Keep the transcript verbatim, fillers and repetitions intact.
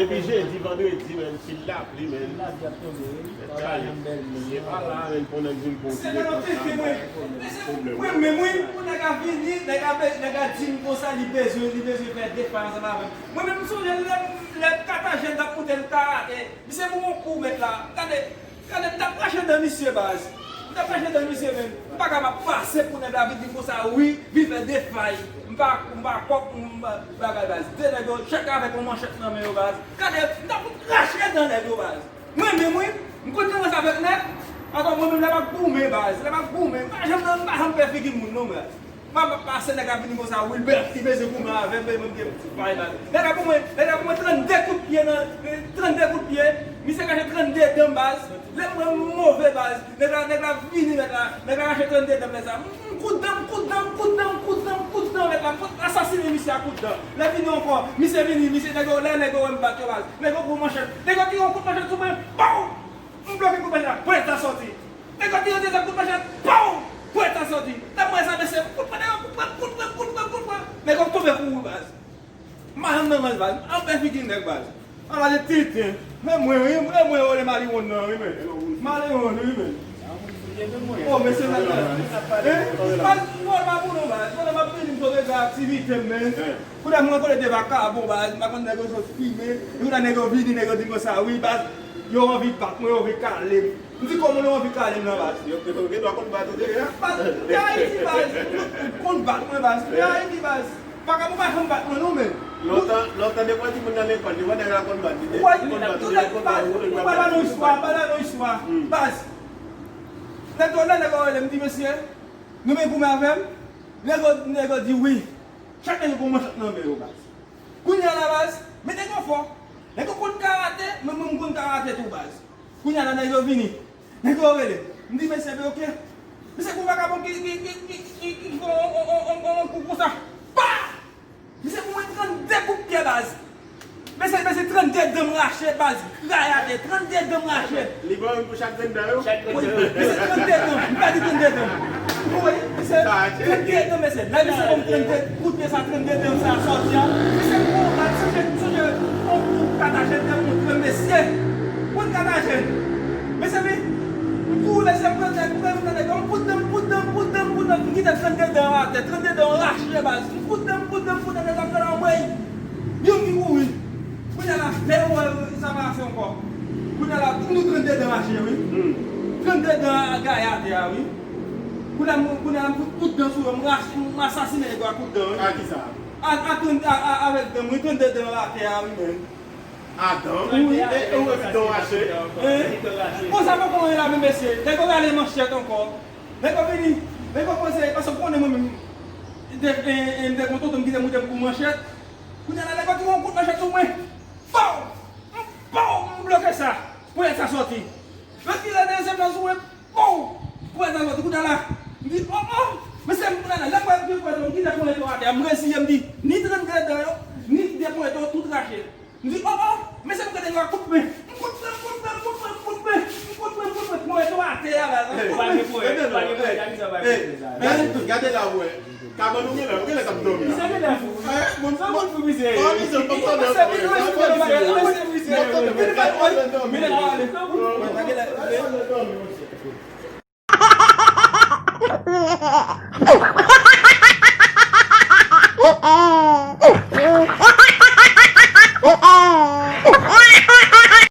Depi jedi, vandredi, menm, si l lapli, menm. Bagay la bèl, menm. Se pa la, menm, pou nèg vin kontinye konsa, bay pwoblèm. Mwen menm, wi, pou nèg ap vini, nèg ap, nèg ap di m konsa, li bezwen, li bezwen fè defay ansanm avè m. Mwen menm, m sonje lè, lè Katajèn t ap moute m karate, misye pou yon kou mèt la. Gade, gade, m t ap rache dan misye, baz. M t ap rache dan misye, menm. M pa ka m ap pase pou nèg la vin di m konsa, wi, vin fè defay. M pa, m pa kòk, m pa bagay, baz. De nèg yo, chak avèk yon manchèt nan men yo, baz. Gade, m t ap fout rache dan nèg yo, baz. Mwen menm, wi, m konn kòmanse avèk nèg, ankò mwen menm lè m ap goumen, baz, lè m ap goumen, m pa janm, m pa janm pè figi moun, non, baz. M ap pase nèg ap vini konsa, Wilbert, ki bezwen goumen avè m, men mwen gen ti pay, baz. Nèg la pou mwen, nèg la pou mwen trannde kout pye nan, trannde kout pye, misye kache trannde dan, baz. Lè m wè m move, baz, nèg la, nèg la vini, nèg la, nèg la rache trannde dan, nèg sa. M kout dan, m kout dan, m kout dan, m kout dan, m kout dan, mèt la, m fout asasinen misye a kout dan. Lè vini ankò, misye vini, misye nèg yo, lè nèg yo wè m bat yo, baz. Nèg yo pran manchèt, nèg yo tire yon kout manchèt sou mwen, pow! M bloke kout manchèt la, pwèt la sòti. Nèg yo tire dezyèm kout manchèt, pow! Pwèt la sòti. Lè m wè sa, mesye, kout pran nèg yo, kout pran, kout pran, kout pran, kout pran. Nèg yo tonbe kouri, baz. M pa janm nan ranj, baz. M ap fè figi nèg, baz. Ala de tenten. Men mwen, wi, men mwen, ole Maliwon nan, wi, men. Maliwon, wi, men. O, mesye, men, men. Baz, m vòlè pa pou nou, baz. Pandan m ap vini, m tonbe gen aktivite m, men. Kounye a, m rankontre de vakabon, baz. M pa konn nèg yo sot fimen. Epi kounye a, nèg yo vini, nèg yo di m konsa, wi, baz. Yo anvi bat mwen, yo anvi kale m. M di kòman yo anvi kale m nan, baz. Yo, yo, yo gen dwa konn bat ou deja. Baz, m te Ayiti, baz. M konn bat mwen, baz. M te Ayiti, baz. Vakabon pa janm bat mwen non, men. Lontan, lontan, depi w timoun nan lekòl, depi w nèg la konn bat li, depi konn bat li, depi konn bat li, ou pa nan istwa, pa nan istwa. Baz, nèg yo, lè nèg yo rele m, di, mesye, nou vin goumen avè m? Nèg yo, nèg yo di wi. Chak nèg yo gon manchèt nan men yo, baz. Kounye a la, baz, men nèg yo fò. Nèg yo konn karate, men mwen, m konn karate tou, baz. Kounye a la, nèg yo vini. Nèg yo rele. M di, mesye, be, oke. Mesye, gon vakabon ki, ki, ki, ki, ki, ki fè on, on, on, on, on kou konsa. Pa! Mesye, pou mwen, trannde kout pye, baz. Mesye, mesye, trannde dan m rache, baz. Raye atè, trannde dan m rache. Li ba w youn pou chak grenn dan yo? Chak grenn dan. Mesye, trannde dan. M pèdi trannde dan. Ou wè, mesye, trannde dan, mesye. Lè mesye ban m trannde, kout pye sa, trannde dan sa sòti a. Mesye, m pran yon bal, sonje, sonje, yon kou Katajèn te montre m, mesye. Konn Katajèn. Mesye, wi, m kouri, mesye, m pran nèg, m pran nèg, m kout dan, m kout dan, m kout dan, m kout dan, m kite trannde dan atè, trannde dan rache, baz. M kout dan, m kout dan, m kout dan, nèg la pran anmwey. Youn ki kouri. Kounye a la, lè yo wè sa pa ase ankò. Kounye a la, nou trannde dan mache, wi. Trannde dan gaye atè a, wi. Kounye a, mwen, kounye a, m fout kout dan sou yo, m rache, m asasinen nèg yo a kout dan, wi. A ki sa? A, a, a, a, avèk dan, wi, trannde dan atè a, wi, men. A dan? Wi. E, e, ou epi dan rache? Hein? Konsa poko anyen la, men mesye. Nèg yo rale manchèt ankò. Nèg yo vini. Nèg yo kòmanse, paske w konnen mwen menm, de, e, e, m te gon tonton m ki te moute m kou manchèt. Kounye a la, nèg yo tire yon kout manchèt sou mwen. Pow! Pow! M bloke sa. Ponyèt sa sòti. Yo tire dezyèm nan sou mwen. Pow! Ponyèt sa sòti. Kounye a la, m di, o, o! Mesye, m kounye a la, lè m wè de ponyèt yo, m kite ponyèt yo atè a, m reziye, m di, ni trannde dan yo, ni de ponyèt yo, tout rache. M di, o, o! Mesye, m gade yo a kout men. M kout men, m kout men, m kout men, m kout men, m kout men, m kout men, ponyèt yo atè a, baz. M kout men. Pa gen ponyèt, pa gen ponyèt, a ki sa pa gen ponyèt sa? Gade, gade la, w wè. Kabann ou genlè, ou genlè k ap dòmi la. Misye genlè fou. Bon, se moun fou misye ye. Misye fou, misye fou, misye fou.